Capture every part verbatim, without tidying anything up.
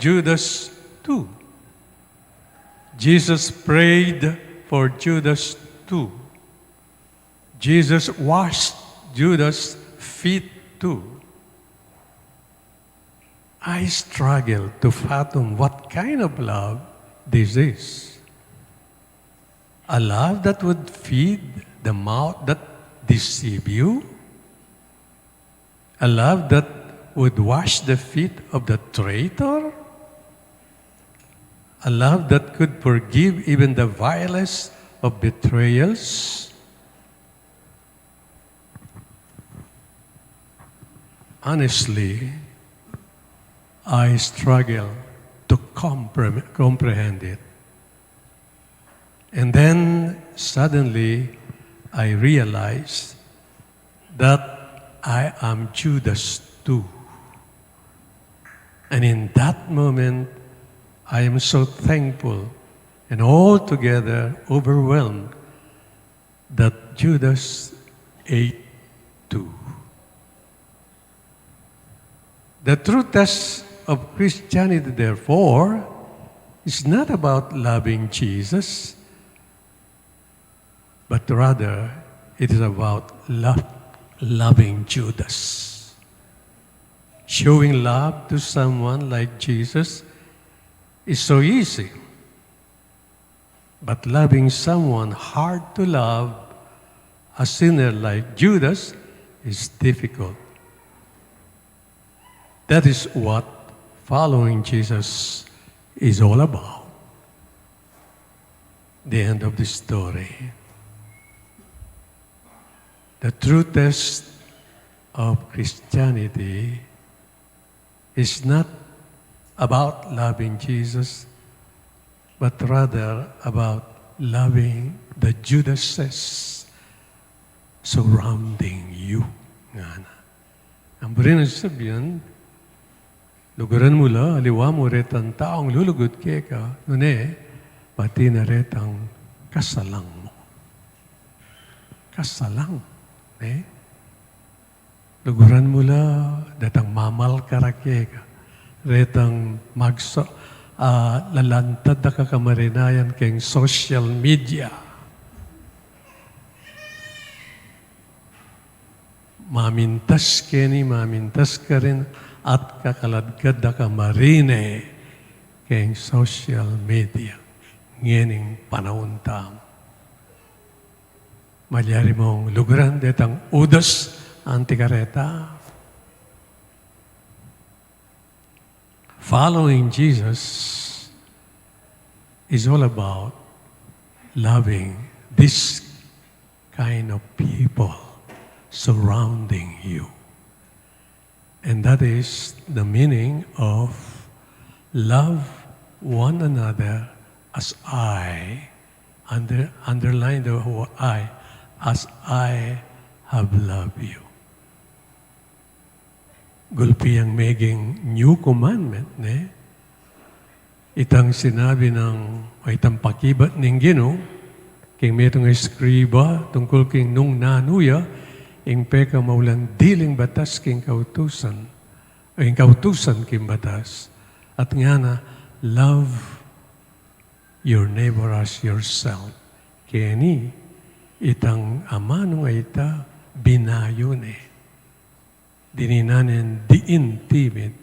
Judas too. Jesus prayed for Judas too. Jesus washed Judas' feet too. I struggle to fathom what kind of love this is. A love that would feed the mouth that deceive you? A love that would wash the feet of the traitor? A love that could forgive even the vilest of betrayals? Honestly, I struggle to compre-, comprehend it. And then suddenly, I realize that I am Judas too. And in that moment, I am so thankful and altogether overwhelmed that Judas ate too. The true test of Christianity, therefore, is not about loving Jesus, but rather it is about love, loving Judas. Showing love to someone like Jesus is so easy. But loving someone hard to love, a sinner like Judas, is difficult. That is what following Jesus is all about. The end of the story. The true test of Christianity is not about loving Jesus, but rather about loving the Judases surrounding you. Ngana. Ang buri nang sabian, luguran mu la, aliwa mu retang taung lulugud keka, nune, pati na retang kasalang mu. Kasalang, ne? Luguran mu la, detang mamalkar keka, retang magso-, ah, lalantad da ka kamarinayan keng social media. Mamintas keni, mamintas karin, at kakaladkad da ka marine keng social media. Ngening panaun tamu. Malyari mung luguran detang Judas anti kareta. Following Jesus is all about loving this kind of people surrounding you. And that is the meaning of love one another as I, under, underline the word I, as I have loved you. Gulpi yang meging new commandment, ne? Itang sinabi nang, o itang pakibat ning Ginu, king metung a eskriba, tungkul king nung nanu ya, ing pekamaulan diling batas king kautusan, o ing kautusan king batas. At ngana, love your neighbor as yourself. Keni, itang amanu a ita, binayu ne. Dininan neng diin timit,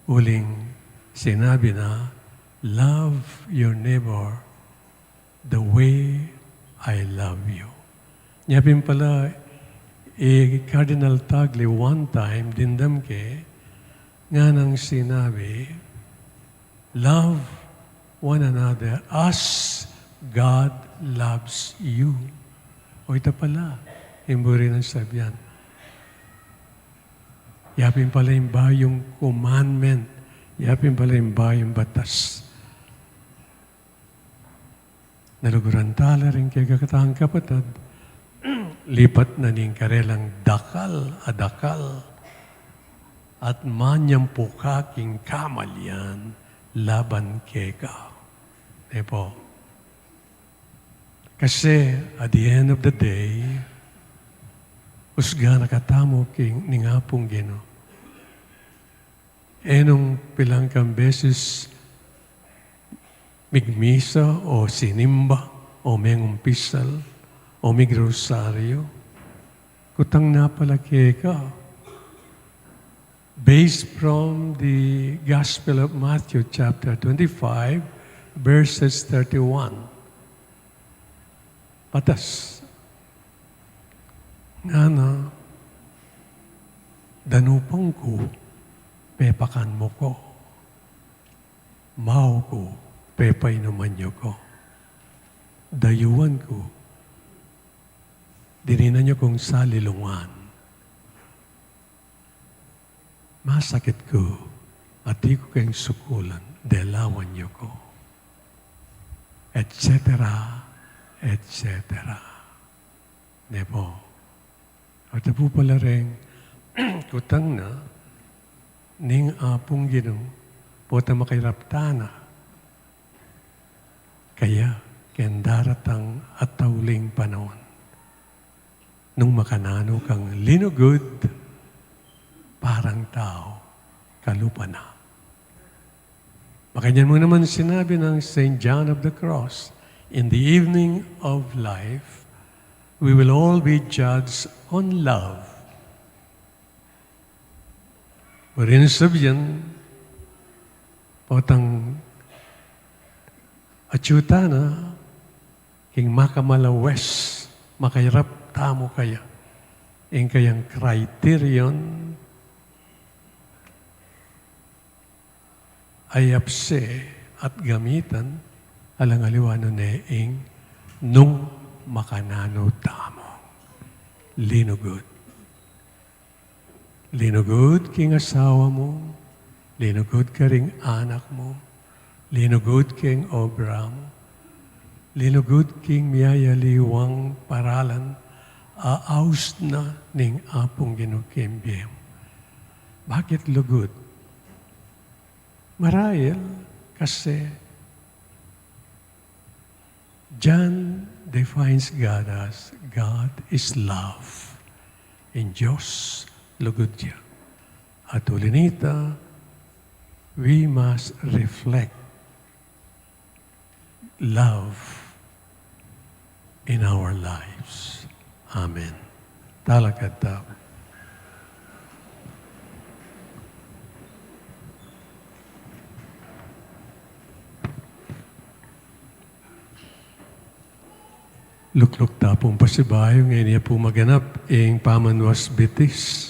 uling sinabi na, "Love your neighbor the way I love you." Nya pin pala, i Cardinal Tagle one time, dimdam ke, nganang sinabi, "Love one another as God loves you." O ita pala, ing buri nang sabian. Ya pin pala ing bayung commandment. Ya pin pala ing bayung batas. Naluguran tala ring kekatang kapatad, lipat na ning karelang dakal a dakal, at manyampuka king kamalian laban keka. Ne pu? Kasi, at the end of the day, usga na katamu king ning Apung Ginu. E nung pilan kang beses migmisa o sinimba o mengumpisal o migrosaryo, kutang na pala keka. Based from the Gospel of Matthew chapter twenty-five, verses thirty-one. Patas. Ngana, danupan ku, pepakan mu ku. Mau ku, pepainuman yu ku. Dayuan ku, dininan yu kung salilungan. Masakit ku, atiu ku keng sukulan, delawan yu ku. Et cetera, et cetera. Ne pu. At pu pala reng kutang na ning Apung Ginu, potang makairap tana kaya keng daratang at tauling panaun. Nung makananu kang linugud, parang tau, kalupa na. Makanyan mu naman sinabi ng Saint John of the Cross, "In the evening of life, we will all be judged on love." Pwede na sabian, potang atyu tana king makamalawes, makairap tamu kaya, ing kayang criterion, ayapse at gamitan, alang aliwa nu ne ing nung makananu tamu. Linugud. Linugud king asawa mu, linugud karing anak mu, linugud king obra mu, linugud king miyayaliwang paralan, a aus na ning Apung Ginu king bie mu. Bakit lugud? Marahil kasi John defines God as, "God is love." Ing Dios lugud ya. At uli nita, we must reflect love in our lives. Amen. Talakad tamu. Lukluk ta pung pasibayu, ngeni ya pu maganap ing pamanuas bitis.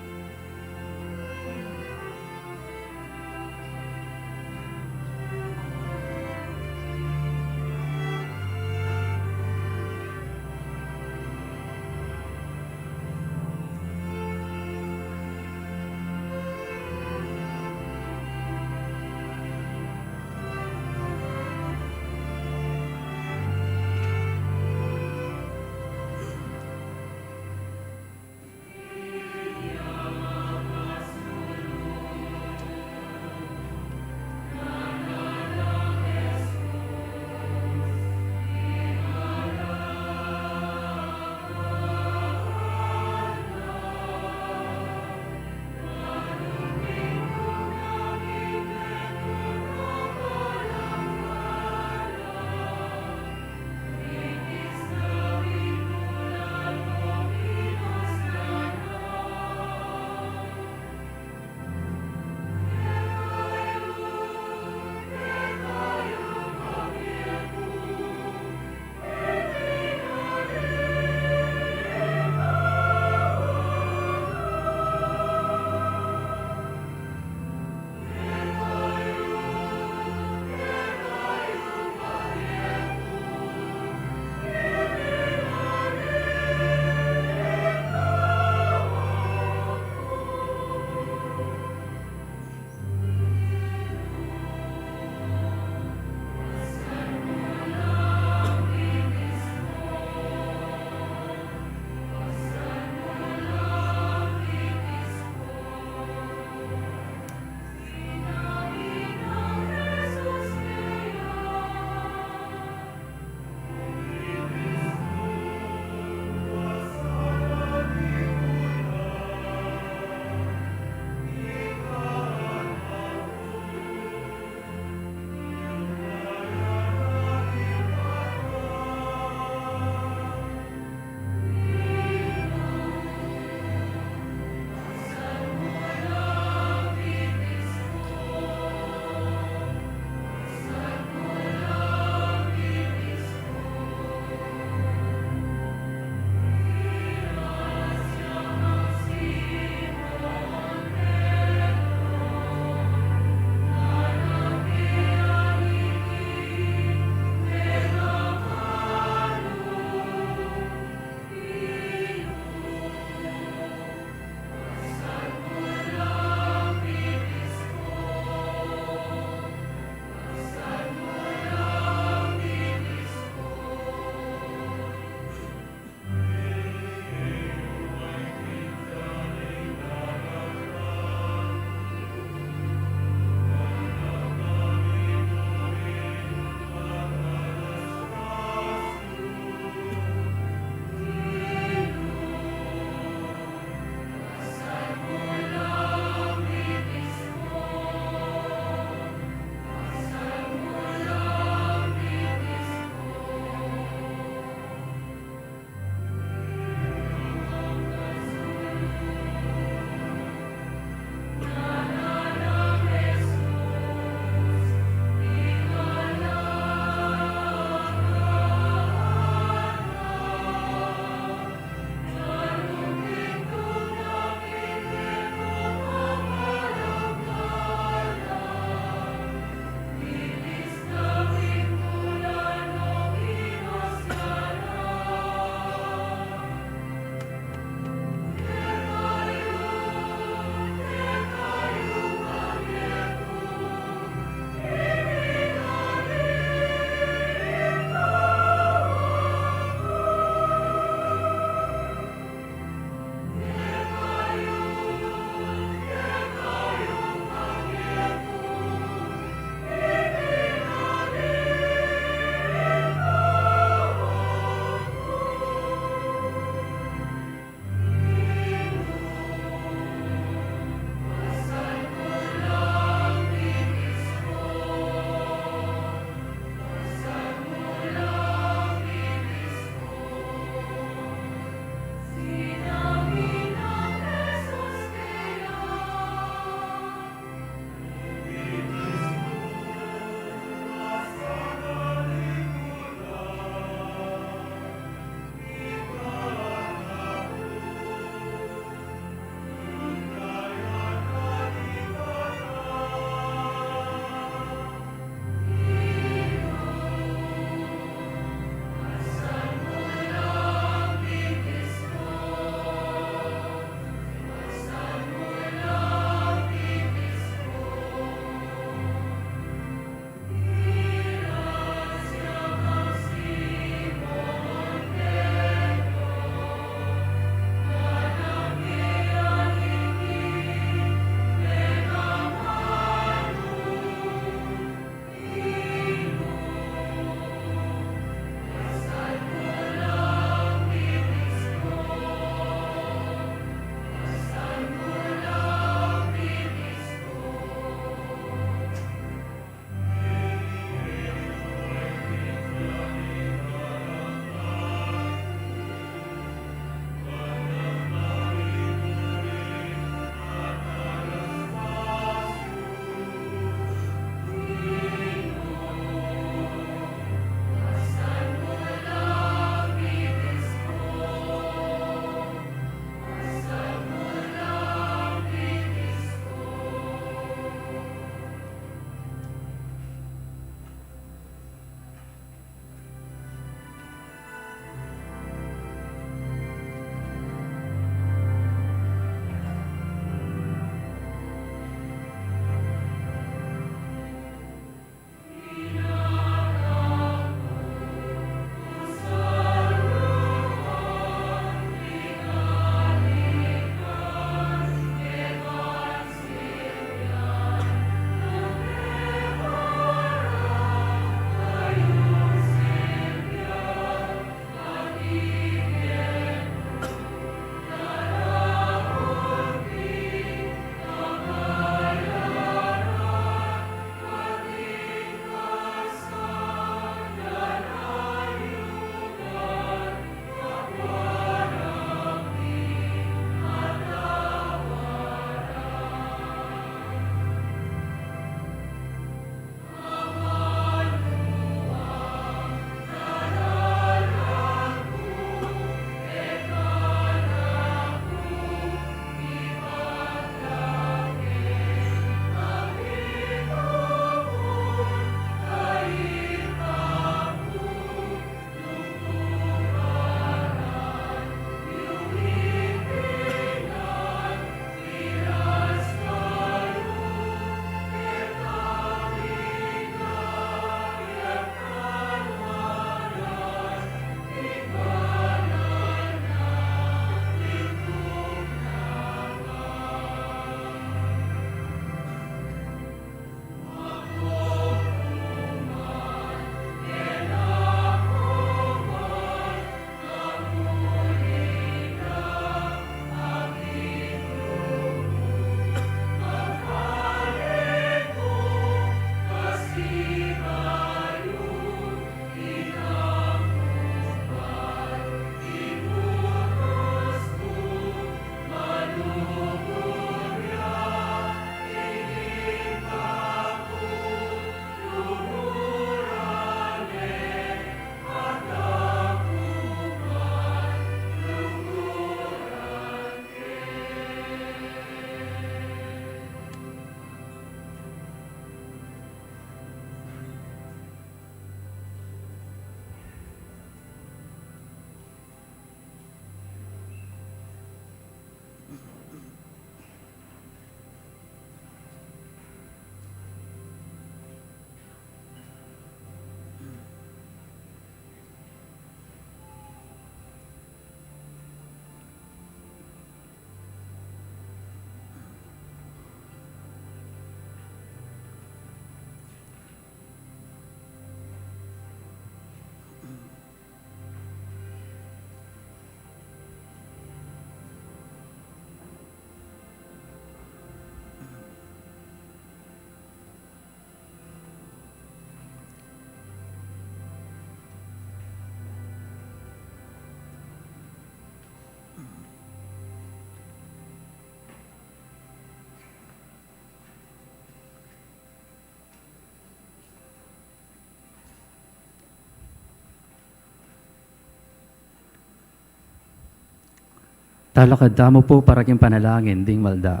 Talakad tamu pu para king panalangin ding malda.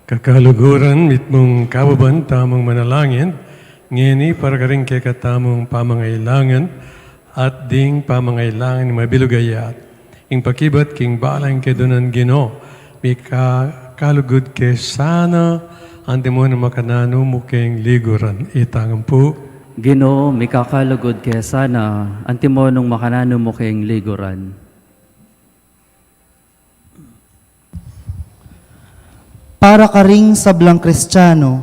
Kakaluguran, mitmung kababan tamung manalangin, ngeni para karing kekatamung pamangailangan, at ding pamangailangan ning mabilug a yatu. Ing pakibat king balang kedunan, Ginu, mika kalugud ke sana, antimo nung makananu mu keng liguran. Itang pu. Ginu, mika kalugud ke sana, antimo nung makananu mu keng liguran. Para karing sablang Kristiano,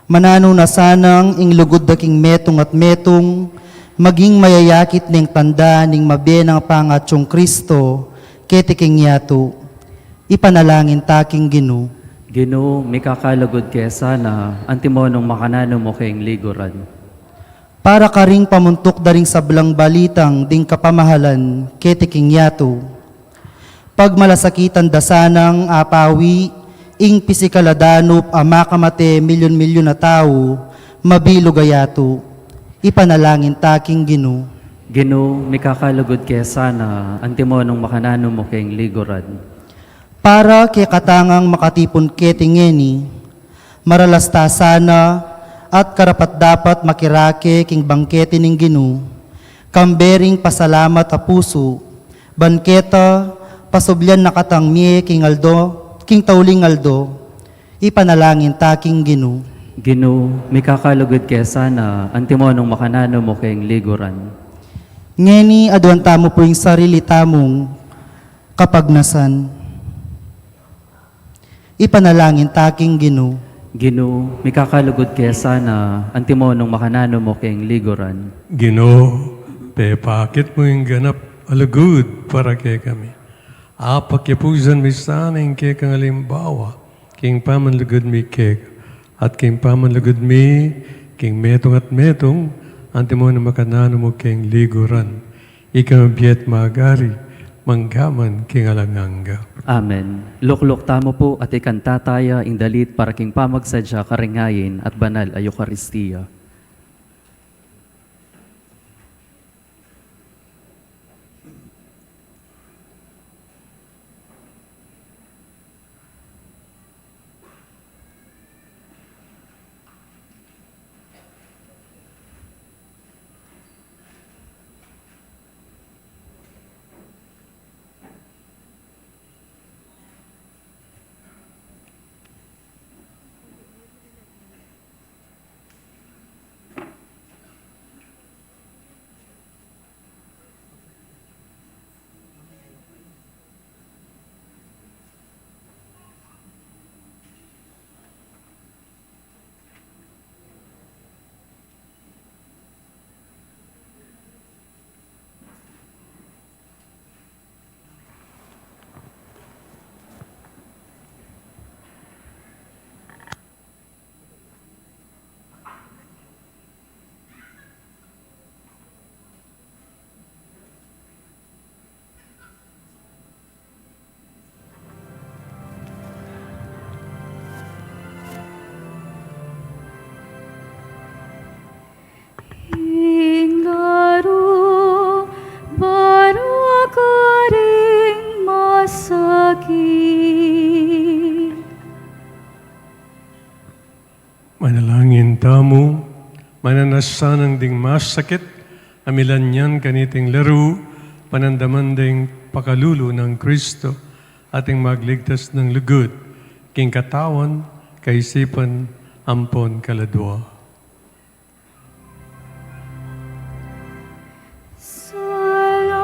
mananu na sanang ing lugud da king metung at metung, maging mayayakit neng tanda ning mabie nang pangatsung Kristo, keti king yatu. Ipanalangin ta king Ginu. Ginu, mika kalugud ke sana, antimo nung makananu mu keng liguran. Para karing pamuntuk da ring sablang balitang ding kapamahalan, keti king yatu. Pagmalasakitan da sanang apawi ing pisikal a danup a makamate milyun-milyun a tau, mabilug a yatu. Ipanalangin ta king Ginu. Ginu, mika kalugud ke sana, antimo nung makananu mu keng liguran. Para kekatang makatipun keti ngeni, maralas ta sana at karapat-dapat makirake king bangkete ning Ginu, kambe ring pasalamat a pusu, ban keta pasublian na katang mie king aldo, king tauling aldo. Ipanalangin ta king Ginu. Ginu, mika kalugud ke sana, antimo nung makananu mu keng liguran. Ngeni aduan tamu pu ing sarili tamung kapagnasan. Ipanalangin ta king Ginu. Ginu, mika kalugud ke sana, antimo nung makananu mu keng liguran. Ginu, pepakit mu ing ganap a lugud para kekami. Apakipusan mi sana ing kekang alimbawa king pamanlugud mi keka, at king pamanlugud mi king metung at metung, antimo nung makananu mu keng liguran. Ika mabie at magari, mangga man king alang angga. Amen. Lukluk tamu pu at ikanta taya ing dalit para king pamagsadya karing ain at banal a Eukaristia. Ing laru para karing masakit. Manalangin tamu. Mananasanang ding masakit a milanyan kaniting laru, panandaman ding pakalulu nang Kristo, ating magligtas nang lugud, king katawan, kaisipan, ampon kaladua. Salamat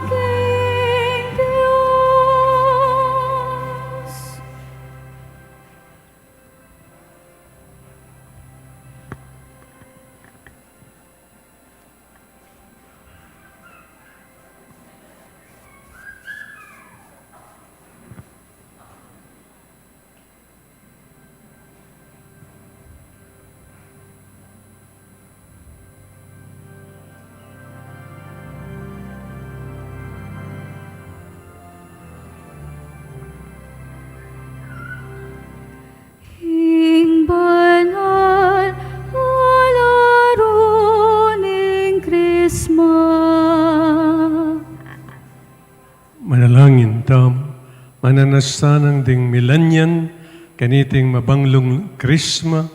king Dios. Nanu na sanang ding milanyan kaniting mabanglung Krisma,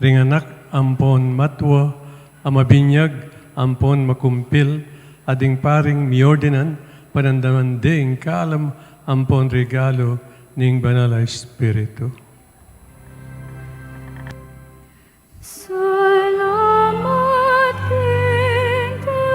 ring anak ampon matua, a mabinyag ampon makumpil, a ding paring miordinan, panandaman ding kalam ampon regalu ning Banal a Espiritu. Salamat king Dios.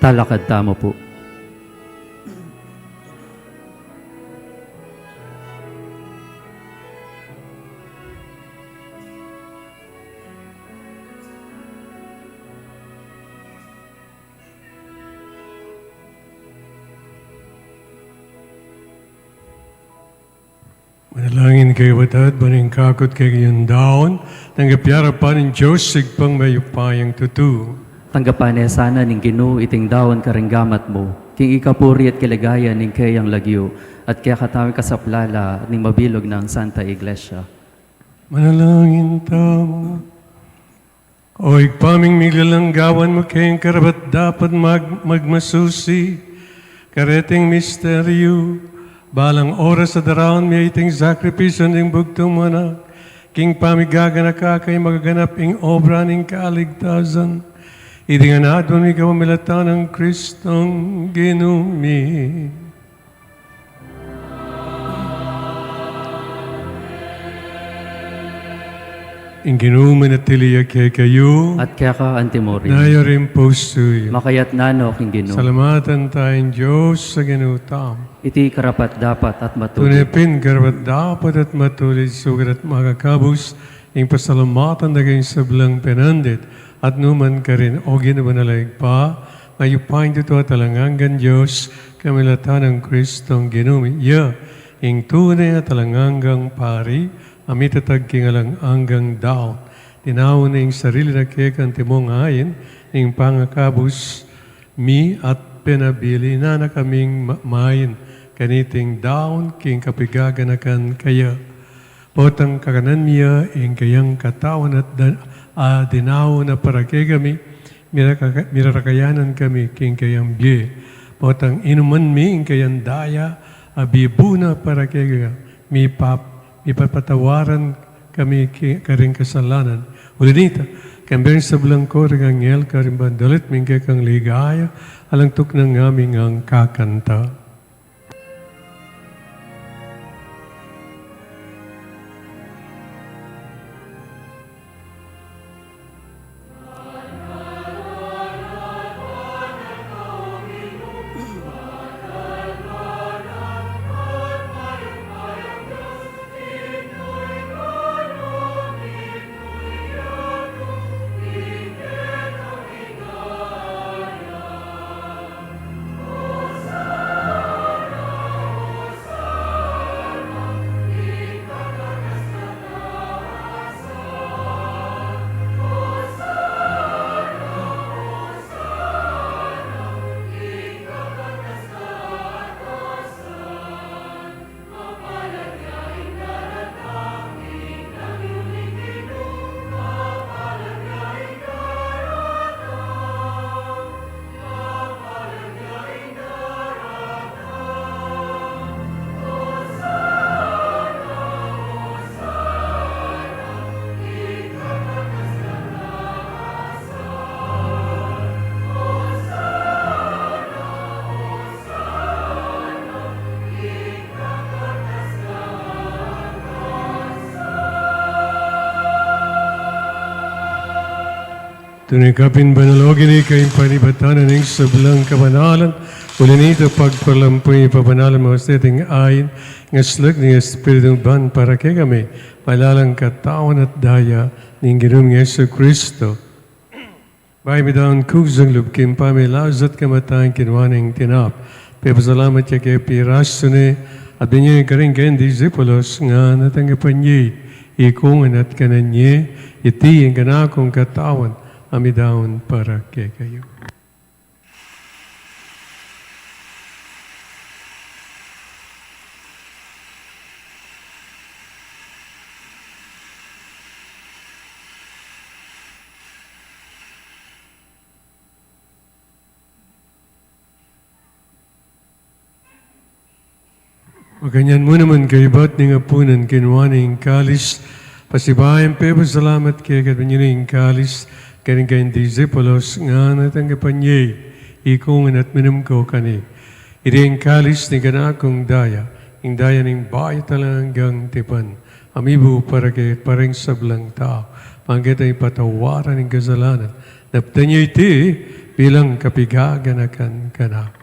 Talakad tamu pu. Manalangin kayu, kapatad, ban ing kakut kekayung daun, tanggap ya pu ning Dios, Ibpang mayupayang tutu. Tanggapan na sana ning Ginu iting daun karing gamat mu, king ikapuri at kaligayan ning keyang lagyu, at kekatamu ing kasaplalan ning mabilug nang Santa Iglesia. Manalangin tamu. O Ibpa ming miglalang, gawan mu keng karapat-dapat mag-, magmasusi kareting misteryu, balang oras a daraun mi iting sakripisyu ning bugtung mu Anak, king pamigaganaka kaya magaganap ing obra ning kaligtasan. Iti ngan aduan mi kapamilatan nang Kristong Ginu mi. Ing Ginu manatili ya kekayu. At keka antimurin. Daya ring pusu yu. Makayatna no king Ginu. Salamatan taya ing Dios a Ginu tamu. Iti karapat-dapat at matulid. Tune pin karapat-dapat at matulid, sukat at makakabus, ing pasalamatan da kang sablang penandit at nukarin man, O Ginu banal a Ibpa, mayupayang tutu at alang anggang Dios, kapamilatan nang Kristong Ginu mi. Iya ing tune at alang anggang pari, a mitatag king alang anggang daun. Dinaun ne ing sarili na keka antimong ain, ing pangakabus mi at penabilin na kaming ma-, main kaniting daun king kapigaganakan kaya. Potang kakanan mi ya ing kayang katawan at da-, a dinaun na para kekami, miraka-, mirarakayanan kami king kayang bie. Potang inuman mi ing kayang daya a bibu na para kekami, mipap-, mipapatawaran kami ki-, karing kasalanan. Uli nita, kambe ring sablang kori ning anghel karing bandalit mi ing kekang ligaya, alang tuknang ngaming kakanta. Tune kapin banal o Ginu, ika ing panibatan ning sablang kabanalan, uli nita pagpalampu ing pabanalan mu sa atin, ing aslag ning Espiritu mu ban para kekami, malalang katawan at daya ning Ginu ming Jesucristo. Bayu mi daun kusang lub king pamilasa at kamatayan, kinua ne ing tinap, pepasalamat ya ke, pirasu ne, at binie karing kayang disipulos, ngana, tanggapan ye iti, ikongan at kanan ye, iti ing kanakung katawan, a midaun para kekayu. Makanyan mu naman, kaybat ning apunan, kinua ne ing kalis, pasibayu yang pepasalamat keka, binie ne ing kalis karing kayang disipulos, ngana, tanggapan ye iti, ikongan at minum kayu keni, iti ing kalis ning kanakung daya, ing daya ning bayu at alang anggang tipan, a mibu para kekayu at para king sablang tau, para king patawaran ning kasalanan. Daptan ye iti bilang kapigaganakan kanaku.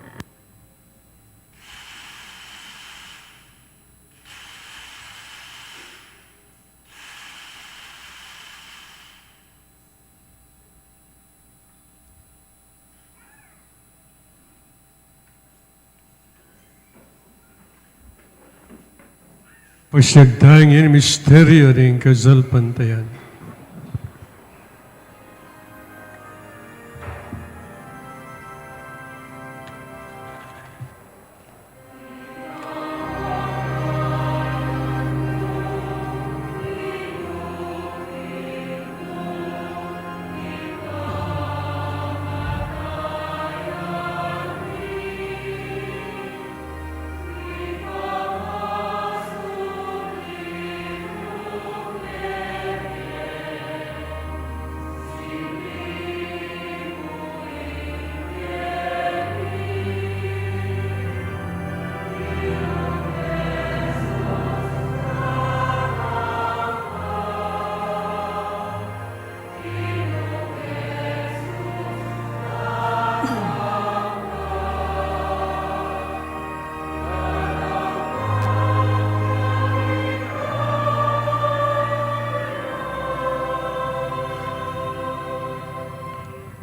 Pasiag taya king misteryu ning kasalpantayan.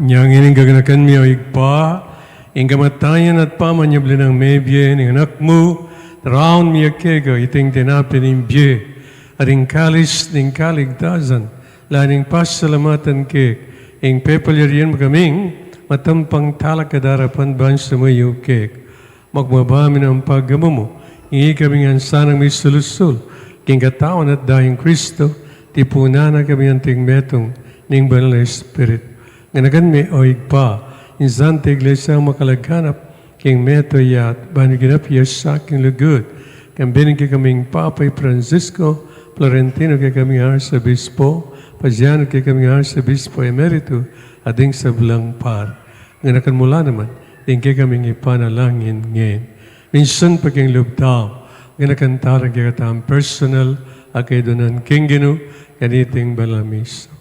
Inya ngeni, gaganakan mi, o Ibpa, ing kamatayan at pamanyubli nang mebie ning Anak mu, daraun mi keka iting tinape ning bie at ing kalis ning kaligtasan, lalu ning pasalamatan ke ing pepalyarian mu kaming matampang talakad arapan ban sumuyu keka. Magmababa mi ning pagamu mu, ing ikami ngan sanang misulu-sulu king katawan at daya nang Kristo, tipunan na kami anting metung ning Banal a Espiritu. Ganakan me, o Ibpa, ing Santa Iglesia makalaganap king metung ya, ban miganap ya sa king lugud, kambe ning kekaming Papa i Francisco, Florentino kekaming Arsobispo, Paziano kekaming Arsobispo Emeritu, at ding sablang pari. Ganakan mu la naman ding kekaming ipanalangin ngeni. Minsan pa king lub tamu, ganakan tala ing kekatamung personal a kaidunan king Ginu, kaniting banal a misa.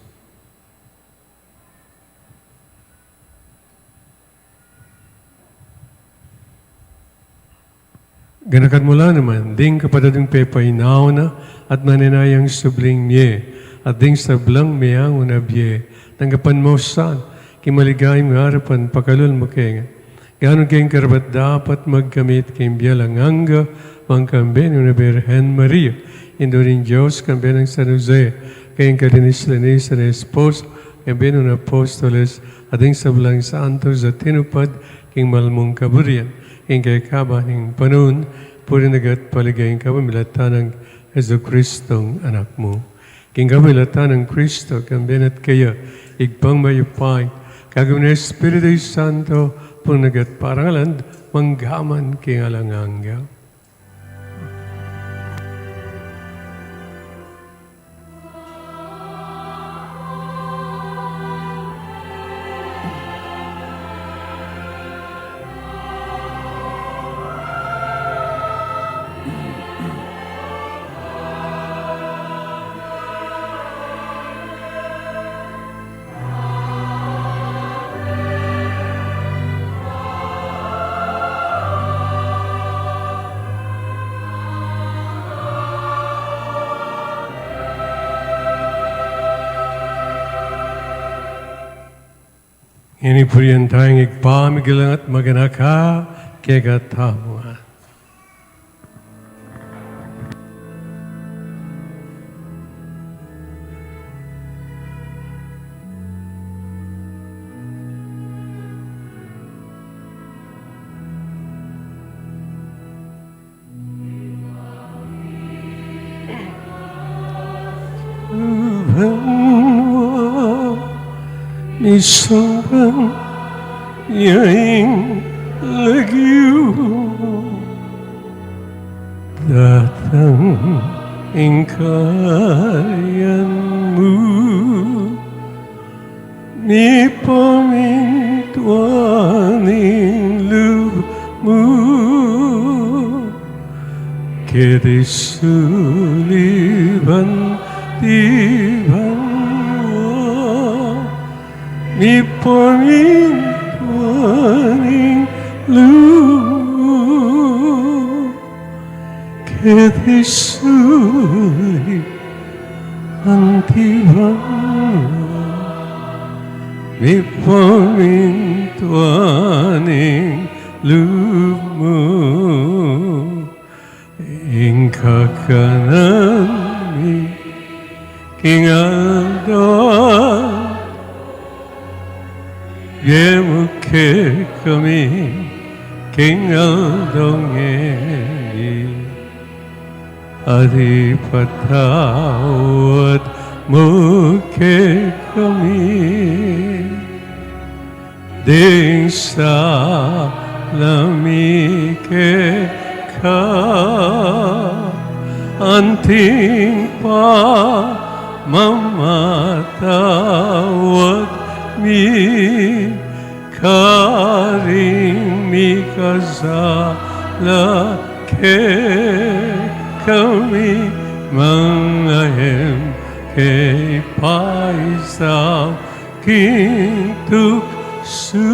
Ganakan mu la naman ding kapatad ming pepainawa na at manenayang subling mie, at ding sablang meangu na bie, tanggapan mu sa king maligayang arapan, pakalulu mu kami ngan, ganu king karapat-dapat magkamit king bie alang angga, ban kambe nung Birhen Maria, Indu ning Dios, kambe nang San Jose, king kalinis-linisan a esposo, kambe nung apostoles, at ding sablang santos a tinupad king malmung kaburian king kekaban ning panaun, purian at paligayan ka, pamilatan nang Jesucristong Anak mu. King kapamilatan nang Kristo, kambe na at keya, Ibpang mayupaya, kayabe ning Espiritu Santo, purian at parangalan, mangga man king alang angga. Ngeni purian taya ing Ibpa, migalang at maganaka kekatamu. Misamban ya ing lagyu, datang ing kararian mu, mipamintuan ing lub mu, keti sulip anti banua, mipamintuan ning lub mu, keti sulip anti banua, mipamintuan ing lub mu. Ing kakanan mi king aldo-aldo, ibie mu kekami king aldo ngeni, at ipatawad mu kekami ding sala mi keka, anti ing pamamatawad mi karing mikasala kekami, manga e mu ke paisaul king tuksu,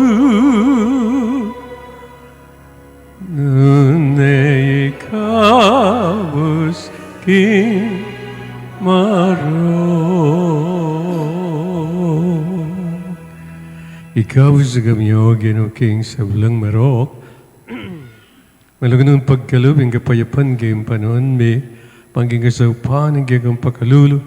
nune ikabus king marok. Ikabus na kami, O Ginu, king sablang marok. Malugud nung pagkalub ing kapayapan king panaun mi, ban king kasaupan ning kekang pakalulu,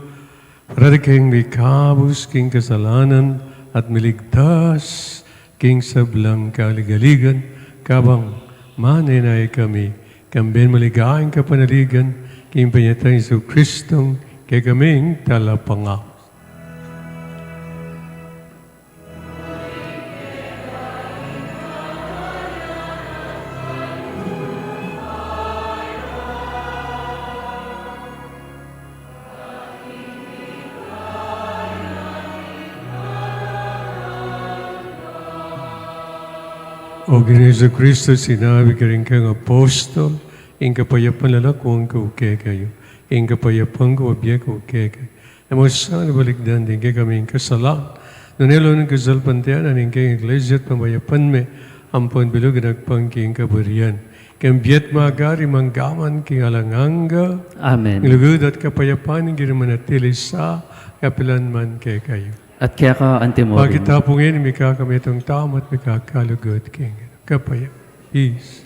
parati keng mikabus king kasalanan at miligtas king sablang kaligaligan, kabang manenaya kami kambe ning maligayang kapanaligan king panyatang Jesucristong kekaming Talapangabus. O Ginu Jesucristo, sinabi mu karing kekang apostol, ing kapayapan lalakuan ku kekayu, ing kapayapan ku bibie ku kekayu. E mu sana balikdan ding kekaming kasalan, nune lawan ing kasalpantayanan ning kekang Iglesia at pamayapan me, ampon bilug agpang king kaburian. Ika ing bie at magari mangga man king alang angga. Amen. Ing lugud at kapayapan ning Ginu manatili sa kapilan man kekayu. At keka antimurin. Pakit ta pu ngeni ing mikakamitung tamu at mikakalugud king kapayapan. Peace.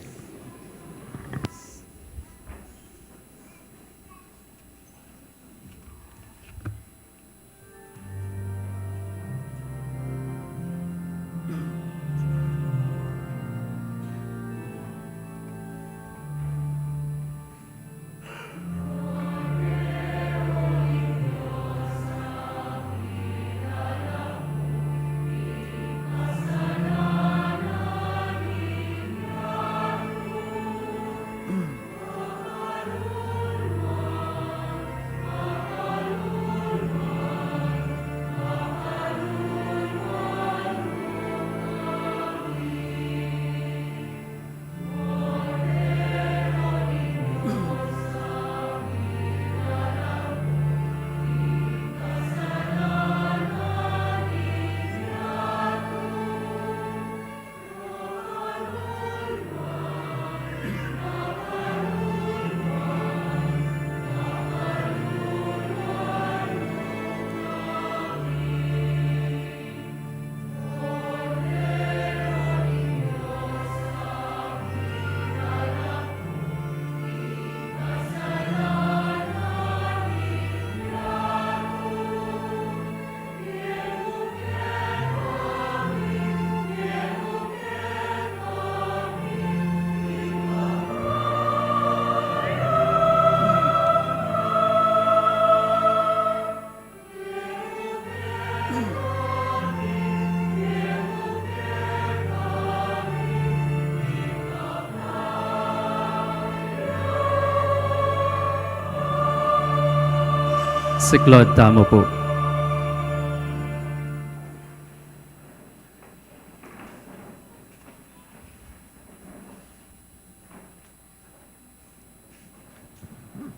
Siklaud tamu pu.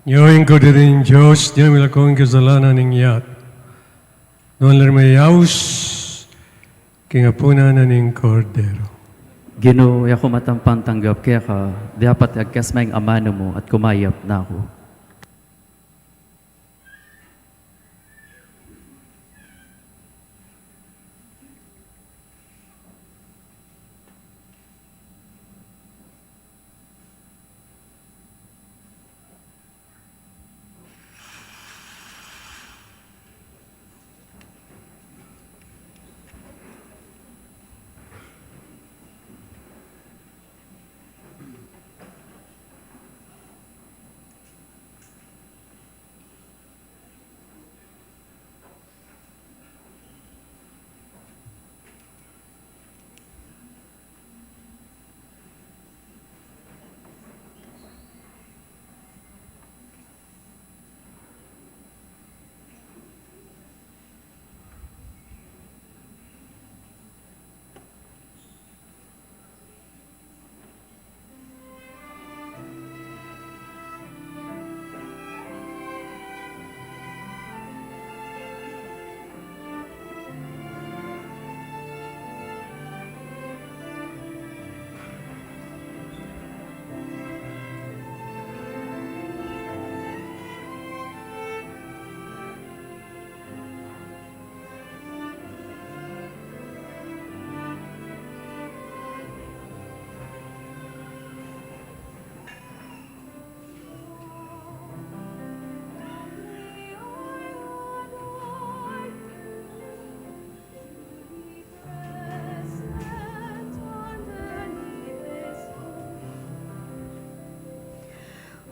Nya ing kaudian ning Dios, nya milako ing kasalanan ning yatu. Nuan la ring mayaus King apunan na ning Kordero. Ginu, e ku matampang tanggap keka, dapat agkas me ing amanu mu at kumayap na ku.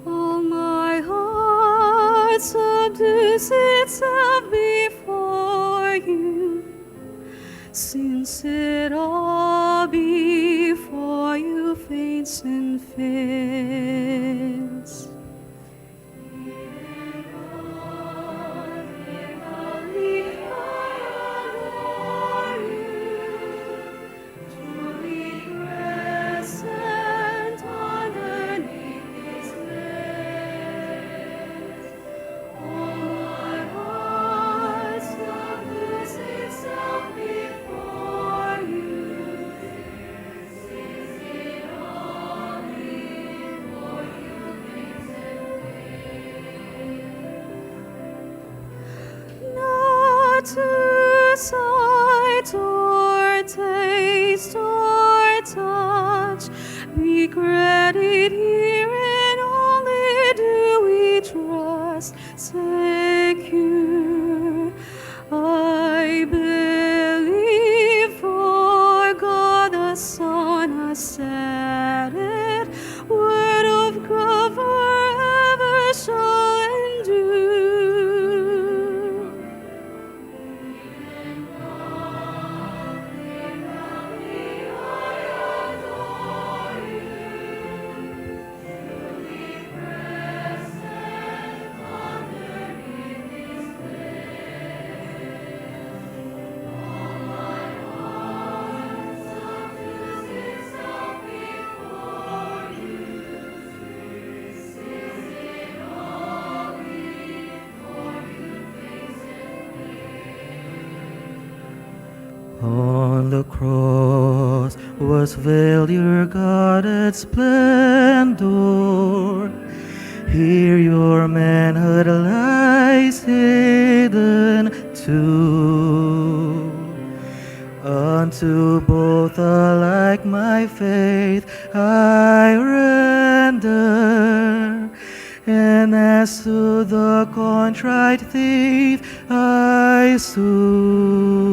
O my heart, subdues itself before you, since it all before you faints and fails. Not to sight or taste or touch be granted here, and only do we trust secure. I believe, for God the Son has said it, word of God forever shall endure. On the cross was veiled your guarded splendor. Here your manhood lies hidden too. Unto both alike my faith I render, and as to the contrite thief I sue.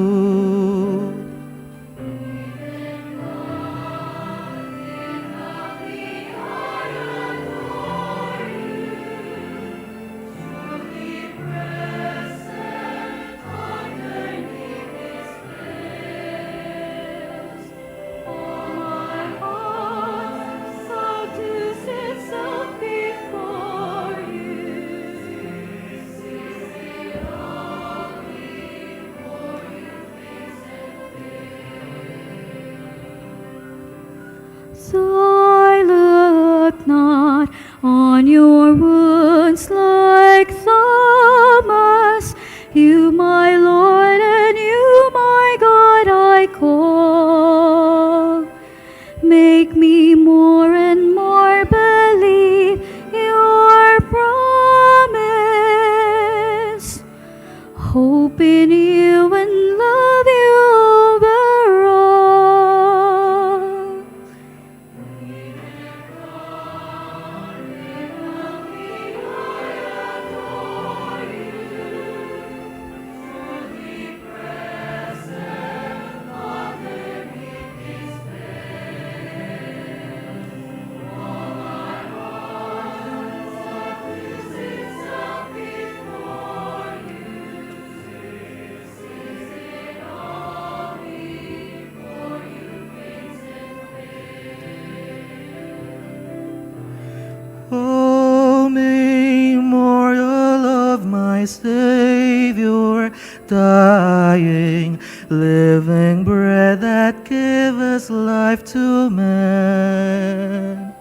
Dying, living bread that giveth life to man.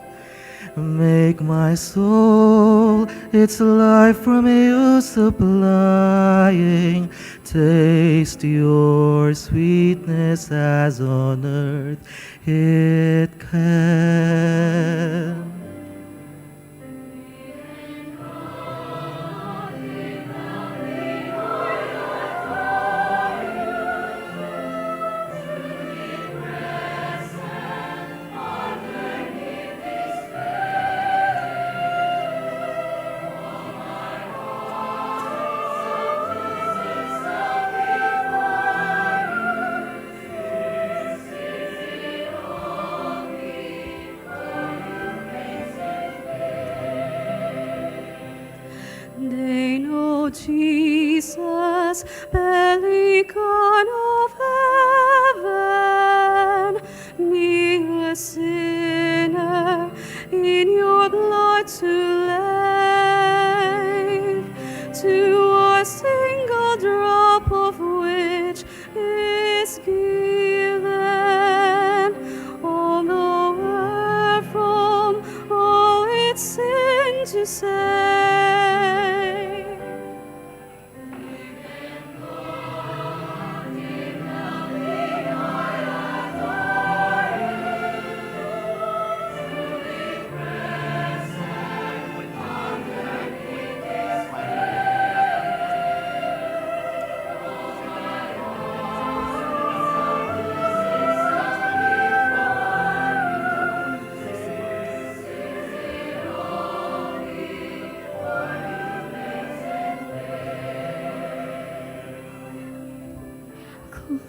Make my soul its life from you supplying, taste your sweetness as on earth it can. They know Jesus, Pelican of heaven, me a sinner in your blood to lave, to a single drop of which is given all the world from all its sin to save.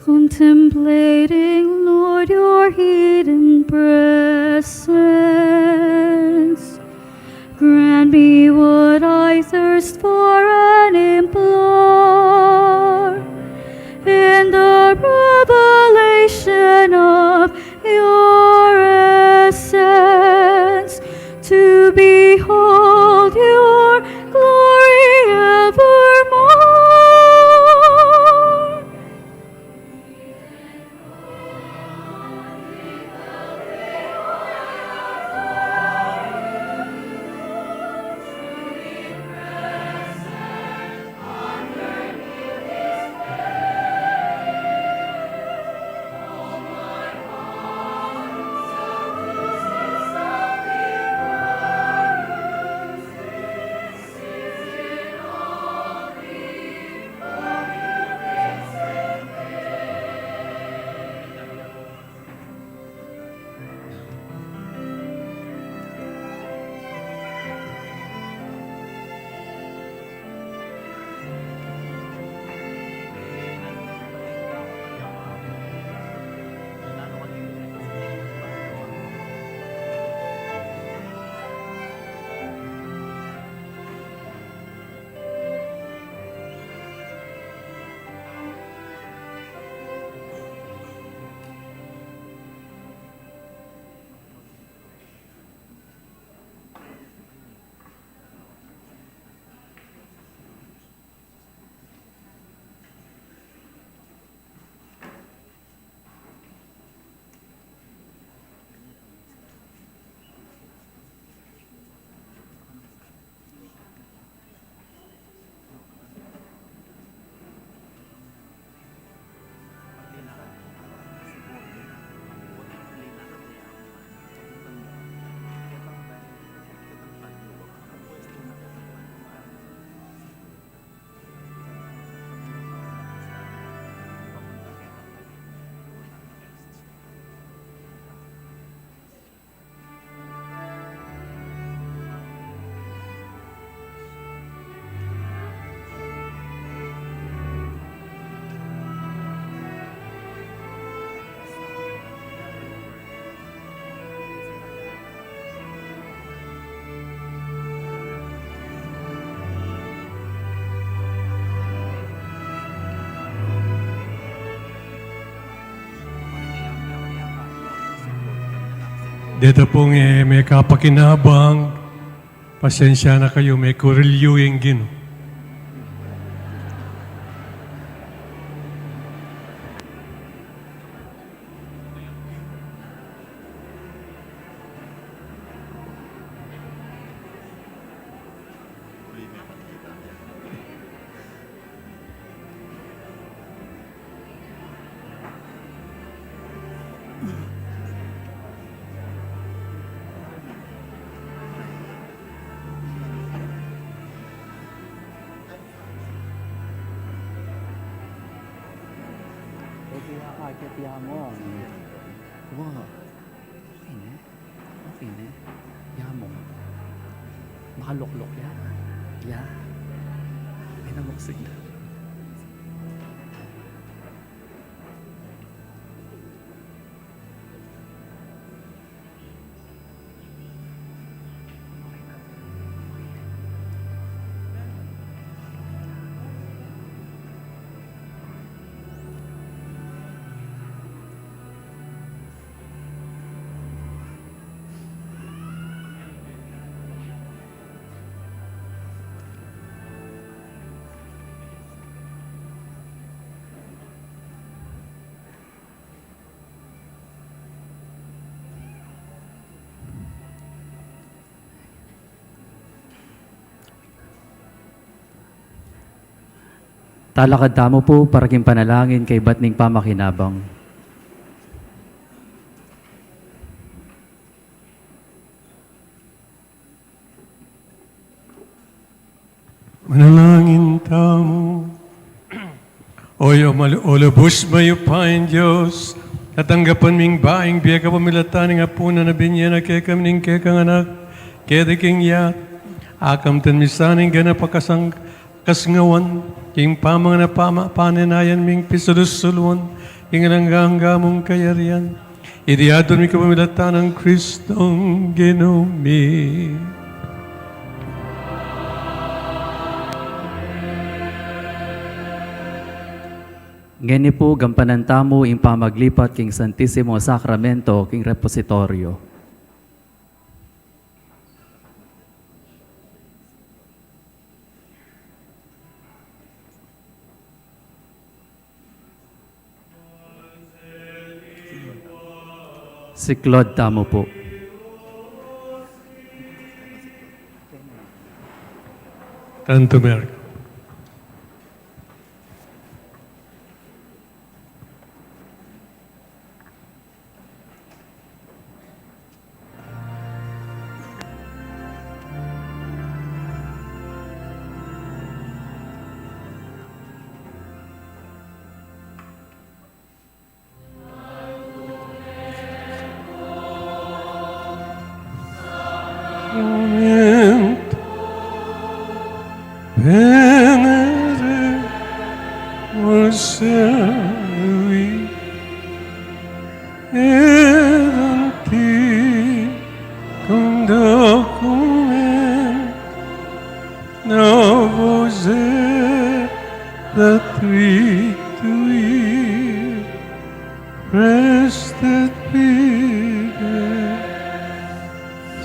Contemplating, Lord, your hidden presence, grant me what I thirst for and implore in the revelation of your essence, to behold your glory evermore. Deta pung, e, mekapakinabang, pasensya na kayu, mekurilyu ing Ginu. Kaya ka, kaya tiyan mo. Wow. Okay ne. Okay ne. Yamo. Makaluklok ya. Ya. Ay, namuksig na. Talakad tamu pu para king panalangin kaybat ning pamakinabang. Manalangin tamu. O, o mal-, o lubus mayupayang Dios, tatanggapan ming baing bie kapamilatan ning apunan a binye na kekami ning kekang Anak, keti king yat, akamtan mi sa ning ganap a kasang-, kasngawan, king pamangan a pama-, panenayan ming pisalusulwan, king alang angga mung kayarian. Iti aduan mi kapamilatan nang Kristong Ginu mi. Ngeni pu, gampanan tamu ing pamaglipat king Santisimo Sakramento king repositoryo. Siklaud tamu pu. Tantum erga. Amen. Venere Murseli, et antiquum document novos et adtuitur, prestet fide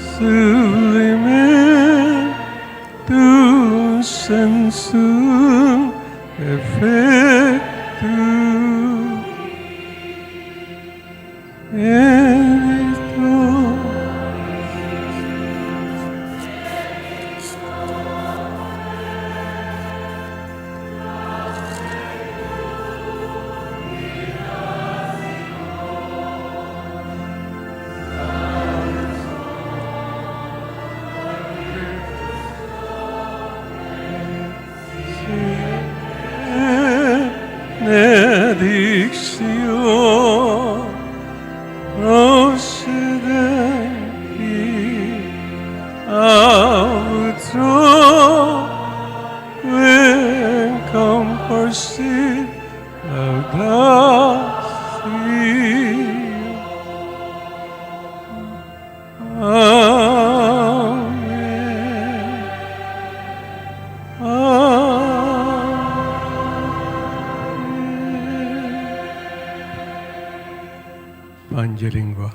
sublimetur sensum effectu. Benedicto. Benedictio procedenti ab utroque comparsit laudatio. Amen. Amen. Pange lingua.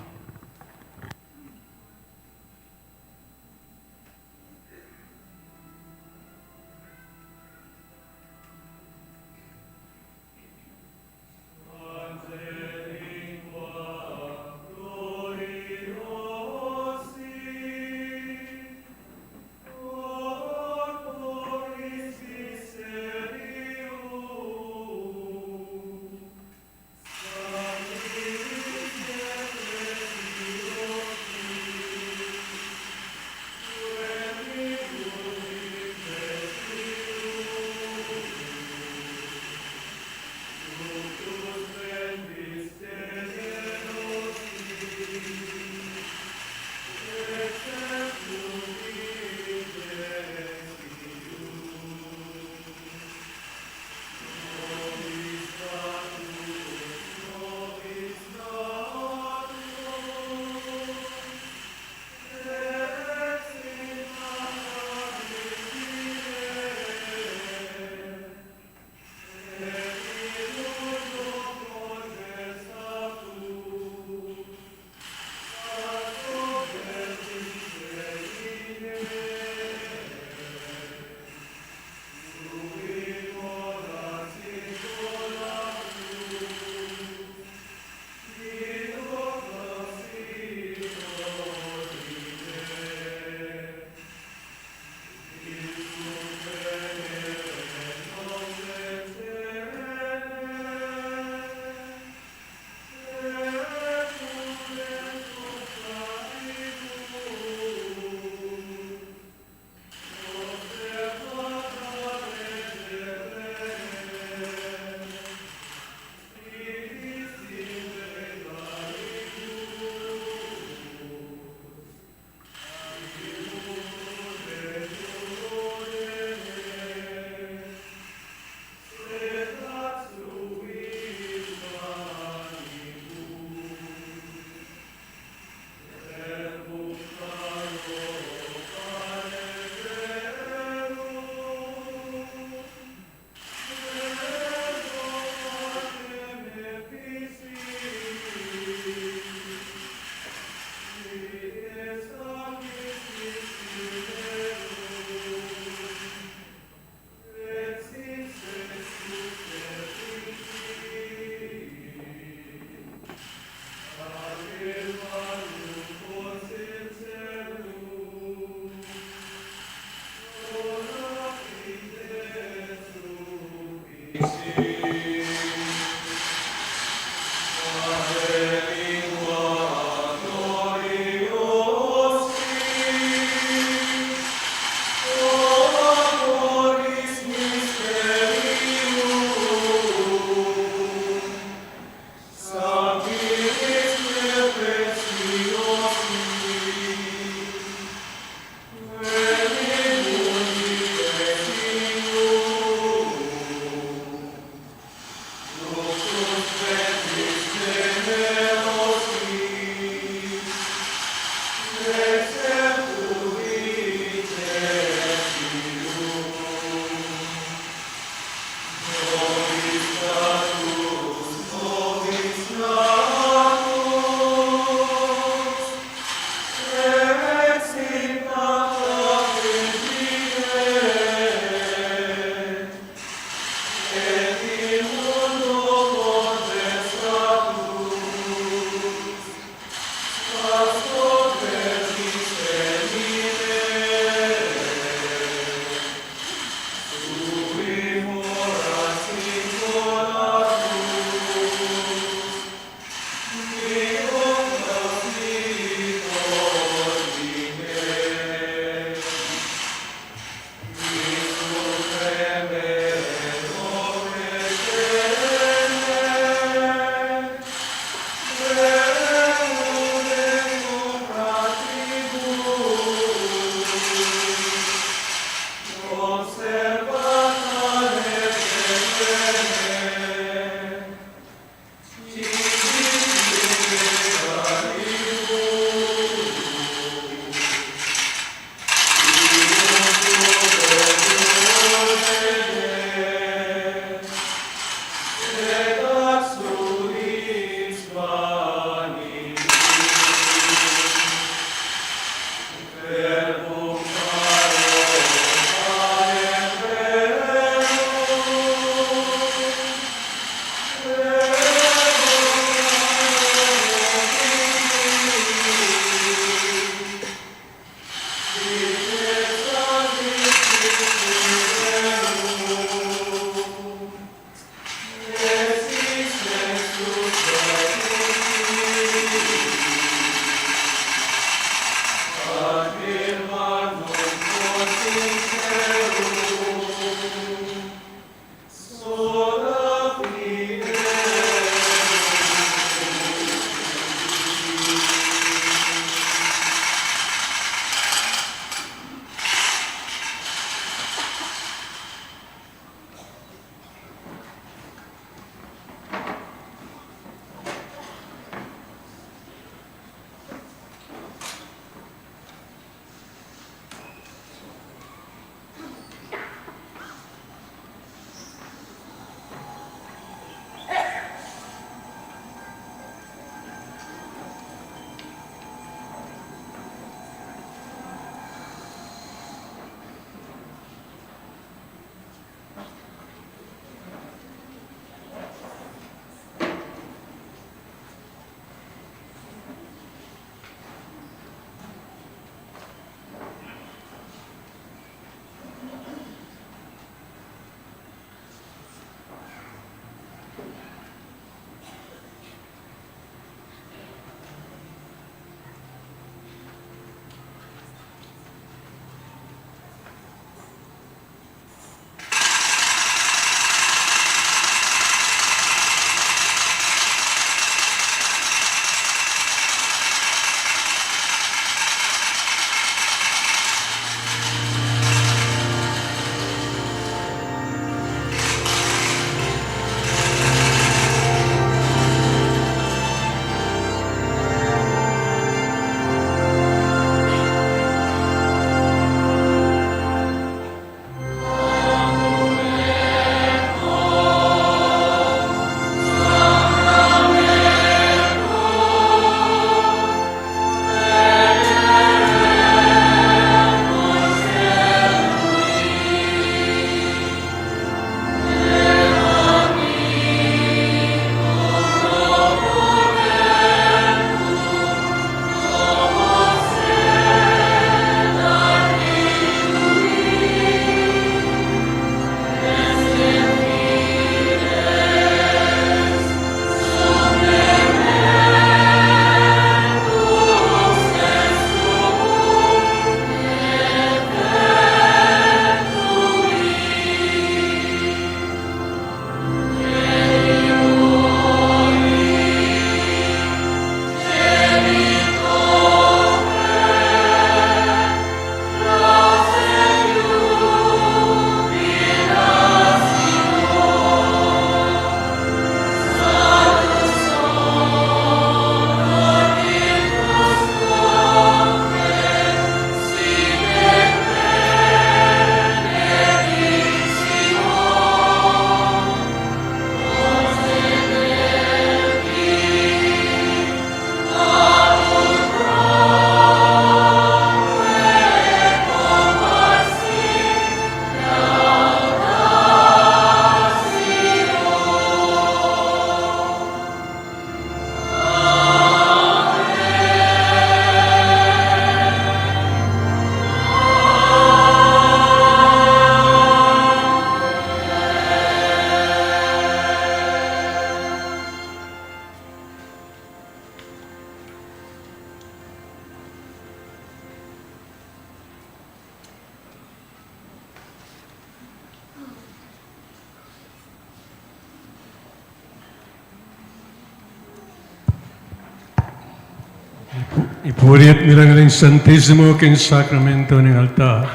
Ipuriat mi la ring Santisimo king sakramento ning altar.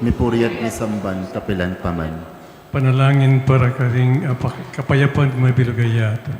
Mipuriat mi samban kapilan pa man. Panalangin para karing apa-, kapayapan mabilug a yatu.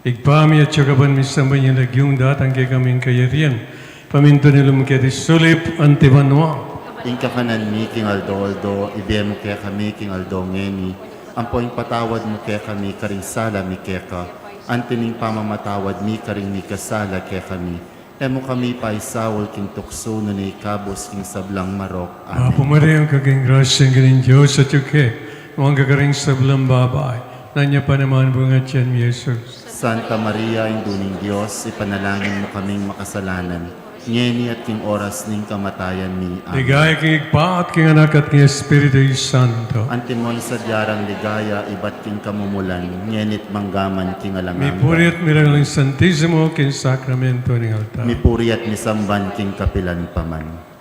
Ibpa mi, atsu ka ban misamban ing lagyu mu, datang kekami ing kayarian mu. Pamintuan ing lub mu keti sulip anti banua. Ing kakanan mi king aldo-aldo ibie mu kekami king aldo ngeni. Ampo ipatawad mu kekami karing sala mi keka, anti ning pamamatawad mi karing mikasala kekami. E mu kami paisaul king tuksu, nune ikabus king sablang marok. Amen. Bapu Maria, mayupaya ka king grasya, ing Ginung Dios atyu keka, nuan ka karing sablang babai, at nuan ya pa naman ing bunga ning tiyan mu, i Jesus. Santa Maria, Indu ning Dios, ipanalangin mu kaming makasalanan, ngeni at king oras ning kamatayan mi. Amen. Ligaya king Ibpa, at king Anak, at king Espiritu Santo. Antimo ing sadya rang ligaya ibat king kamumulan, ngeni at mangga man king alang angga. Mipuriat mi la ring Santisimo king sakramento ning altar. Mipuriat mi samban king kapilan pa man.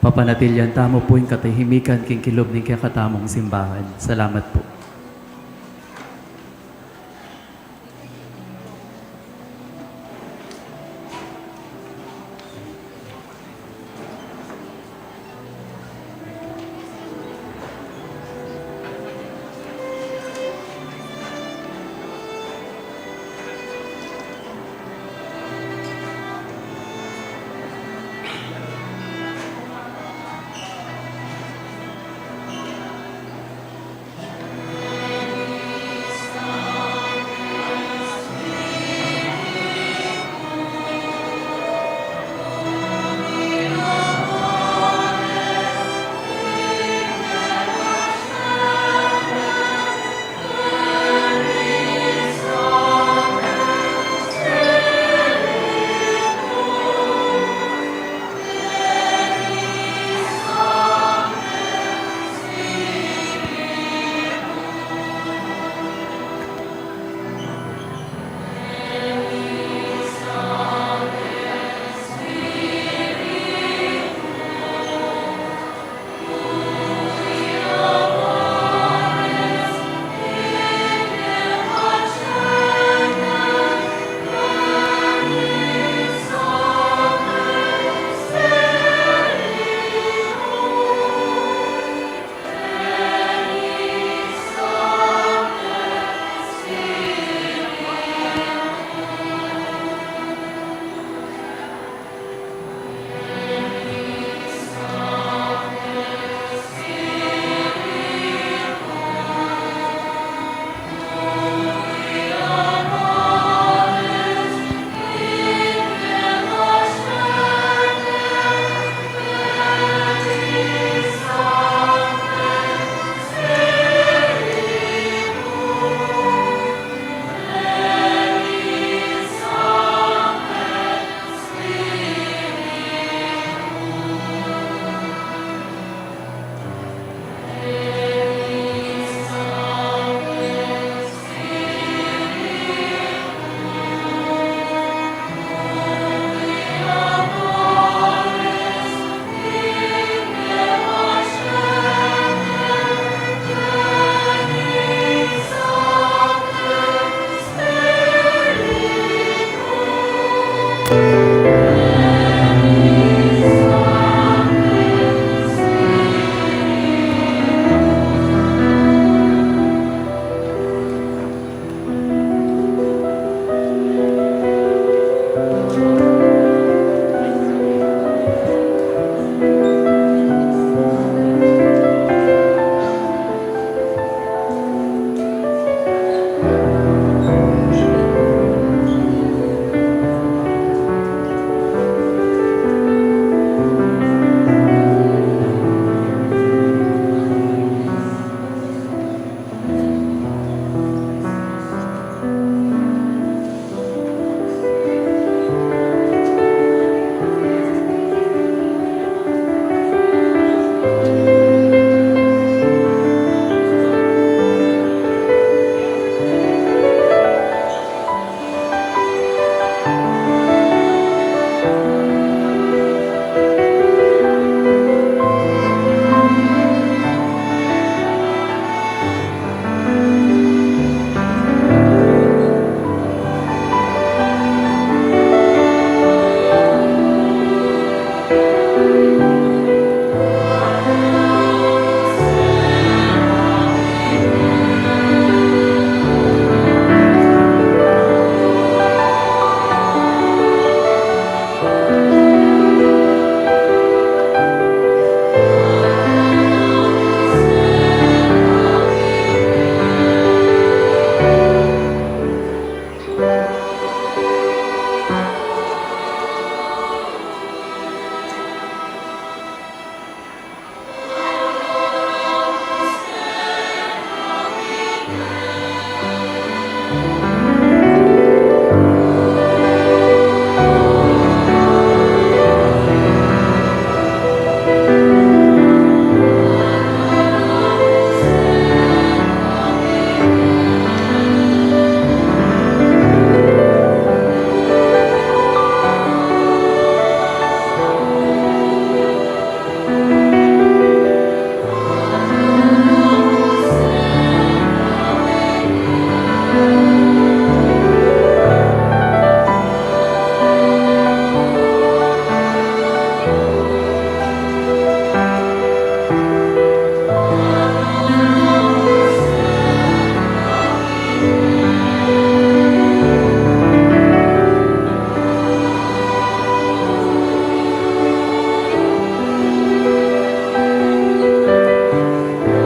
Papanatilian tamu pu ing katahimikan king kilub ning kekatamung simbahan. Salamat pu.